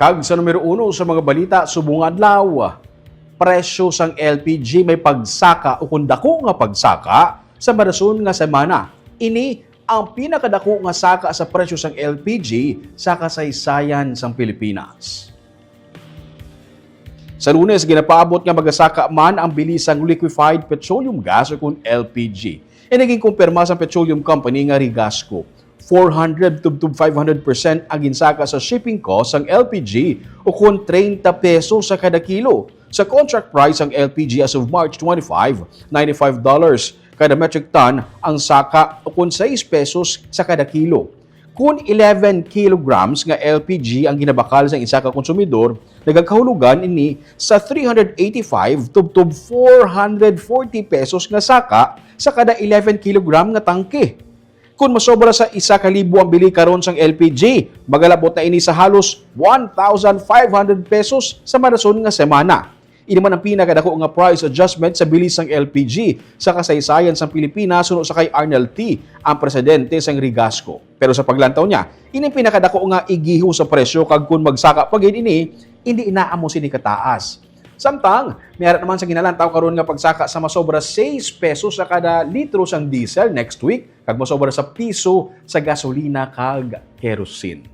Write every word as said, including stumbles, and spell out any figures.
Kag sa numero uno sa mga balita subong nga adlaw, presyo sang L P G may pagsaka o kung dako nga pagsaka sa marason nga semana. Ini ang pinakadako nga saka sa presyo sang L P G sa kasaysayan sang Pilipinas. Sa Lunes, ginapaabot nga magasaka man ang bili sang liquefied petroleum gas o kun L P G. Ini ginkumpirma sa petroleum company nga Regasco. Four hundred tubtob five hundred percent ang ginsaka sa shipping cost sang L P G o kun treinta pesos sa kada kilo. Sa contract price sang L P G as of March twenty-five, ninety-five dollars kada metric ton ang saka o kun sais pesos sa kada kilo. Kun eleven kilograms nga L P G ang ginabakal sang isa ka konsumidor, nagakahulugan ini sa three hundred eighty-five tubtob four hundred forty pesos nga saka sa kada eleven kilogram nga tangke. Kun masobra sa isa ka libo ang bili karon sang L P G, magalabot na ini sa halos one thousand five hundred pesos sa marason nga semana. Ini man ang pinakadako nga price adjustment sa bili sang L P G sa kasaysayan sang Pilipinas, suno sa kay Arnel T, ang presidente sang Regasco. Pero sa paglantaw niya, ini ang pinakadako nga igiho sa presyo, kag kun magsaka pa gid ini, hindi ina amo sini kataas. Samtang, may ara naman sa ginalantaw karon nga pagsaka sa masobra sais pesos sa kada litro sang diesel next week, kag masobra sa piso sa gasolina kag kerosene.